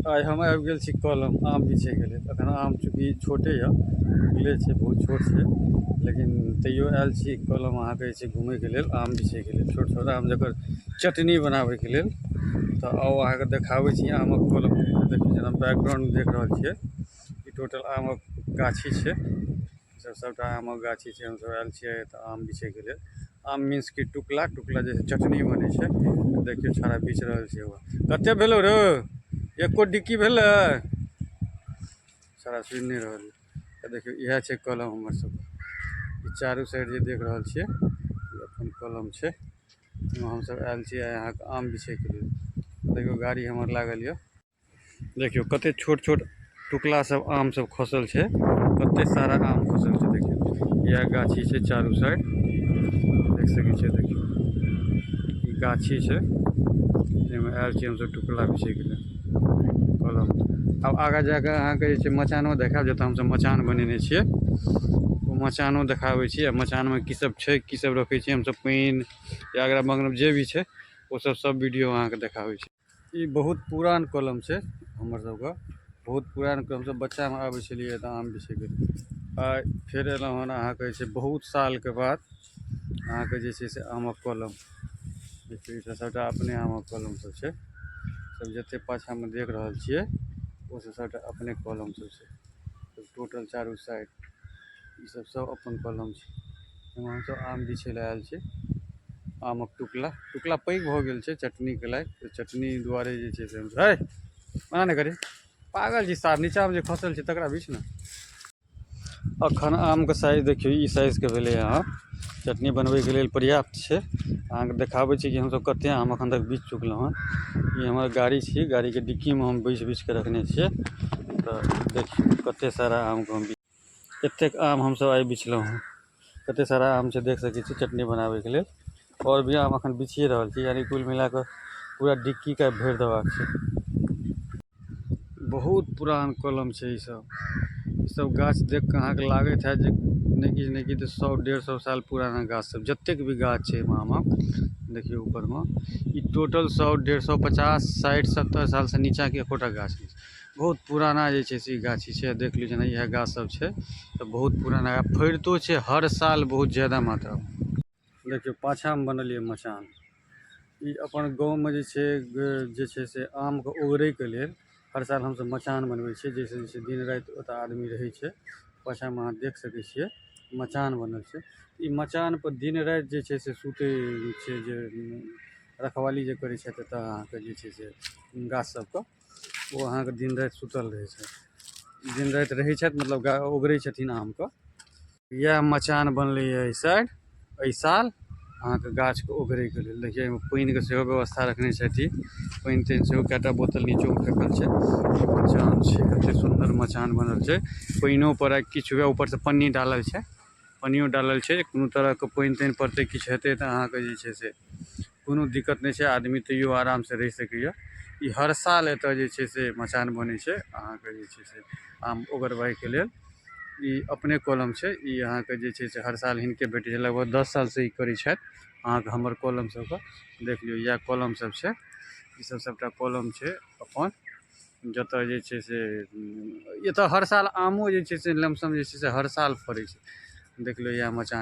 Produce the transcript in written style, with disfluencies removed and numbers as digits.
आइ हम आबि गेल छी कलम आम बिछैके लेल। एखन आम चूँकि छोटे यऽ, उगले छै, बहुत छोट छै, लेकिन तैयो आयल छी कलम अहाँके जे छै घुमैके लेल, आम बिछैके लेल, छोट छोट आम जकर चटनी बनाबैके लेल। तऽ आउ अहाँके देखाबै छी आमक कलम। देखियौ जेना बैकग्राउंड देख रहल छियै, ई टोटल आमक गाछी छै। सब सबटा आमक गाछी छै। हमसब आयल छियै तऽ आम बिछैके लेल। आम मीन्स की टुकला, टुकला जैसे चटनी बनै छै। देखियौ छौड़ा बिछ रहल छै। ओ कते भेलौ रौ? एको डिक्की भेलै? छौड़ा सुनि नहि रहल। तऽ देखियौ इएह छै कलम हमर सबके। ई चारू साइड जे देख रहल छियै ई अपन कलम छै। एहिमे हमसब आयल छियै अहाँके आम बिछैके लेल। देखियौ गाड़ी हमर लागल यऽ। देखियौ कते छोट छोट टुकला सब आम सब खसल छै, कते सारा आम खसल छै। देखियौ इएह गाछी छै चारू साइड, देख सकै छियै। देखियौ ई गाछी छै, एहिमे आयल छी हमसब टुकला बिछैके लेल कलम। आब आगाँ जाकऽ अहाँके जे छै मचानो देखायब, जतऽ हमसब मचान बनेने छियै ओ मचानो देखाबै छी। आ मचानमे की सब छै, की सब रखै छियै हमसब, पानि या अगरा बगरा जे भी छै ओ सब सब वीडियो अहाँके देखाबै छी। ई बहुत पुरान कलम छै हमर सबके, बहुत पुरान कलम। सब बच्चामे आबै छलियै तऽ आम बिछैके। आ फेर एलहुँ हन अहाँके जे छै बहुत सालके बाद अहाँके जे छै से आमक कलम। देखियौ ई सब सबटा अपने आमक कलम सब छै। सब जते पाछामे देख रहल छियै ओ सब सबटा अपने कलम सब छै। टोटल चारू साइड ई सब सब अपन कलम छै। एहिमे हमसब आम बिछै लए आयल छी। आमक टुकला, टुकला पैघ भऽ गेल छै चटनीके लायक। तऽ चटनी दुआरे जे छै से हे मना नहि करी, पागल छी सार, नीचाँमे जे खसल छै तकरा बिछ ने। अखन आमके साइज देखियौ, ई साइजके भेलै अहाँ चटनी बनबैके लेल पर्याप्त छै। अहाँके देखाबै छी कि हमसब कते आम अखन तक बिछ चुकलहुँ हँ। ई हमर गाड़ी छी, गाड़ीके डिक्कीमे हम बिछ बिछके रखने छियै। तऽ देखियौ कते सारा आमके हम एतेक आम हमसब आइ बिछलहुँ हँ। कते सारा आम छै देख सकै छी चटनी बनाबैके लेल। आओर भी आम अखन बिछिए रहल छी, यानी कुल मिलाकऽ पूरा डिक्कीके भरि देबाक छै। बहुत पुरान कलम छै ई सब। ई सब गाछ देख कऽ अहाँके लागैत हैत जे नहि किछु नहि किछु तऽ 100-150 साल पुराना गाछ सब, जतेक भी गाछ छै एहिमे आमक। देखियौ ऊपरमे ई टोटल 100-150 50 60 70 सालसँ नीचाँके एकोटा गाछ नहि छै। बहुत पुराना जे छै से ई गाछी छै। देख लियौ जेना इएह गाछ सब छै तऽ बहुत पुराना, फरितो छै हर साल बहुत ज्यादा मात्रामे। देखियौ पाछाँमे बनल यऽ मचान। ई अपन गाँवमे जे छै से आमके ओगरैके लेल हर साल हमसब मचान बनबै छियै, जाहिसँ जे छै दिन राति ओतऽ आदमी रहै छै। पाछाँमे अहाँ देख सकै छियै मचान बनल छै। ई मचान पर दिन राति जे छै से सुतै छै, जे रखवाली जे करै छथि एतऽ अहाँके जे छै से गाछ सबके, ओ अहाँके दिन राति सुतल रहै छै, दिन राति रहै छथि, मतलब ओगरै छथिन आमके। इएह मचान बनलैए एहि साइड एहि साल अहाँके गाछके ओगरैके लेल। देखियौ एहिमे पानिके सेहो व्यवस्था रखने छथि, पानि तानि सेहो कएटा बोतल नीचोमे फेकल छै। मचान छै, कते सुन्दर मचान बनल छै। पानिओ पर किछु हुए ऊपरसँ पन्नी डालल छै, पन्नियो डालल छै। कोनो तरहके पानि तानि पड़तै किछु हेतै तऽ अहाँके जे छै से कोनो दिक्कत नहि छै, आदमी तैयो आरामसँ रहि सकैए। ई हर साल एतऽ जे छै से मचान बनै छै अहाँके जे छै से आम ओगरबाइके लेल। ई अपने कलम छै, ई अहाँके जे छै से हर साल हिनके भेटै छै। लगभग 10 सालसँ ई करै छथि अहाँके हमर कलम सबके। देख लियौ इएह कलम सब छै, ई सब सबटा कलम छै अपन, जतऽ जे छै से एतऽ हर साल आमो जे छै से लमसम जे छै से हर साल फड़ै छै। देख लियौ इएह मचान।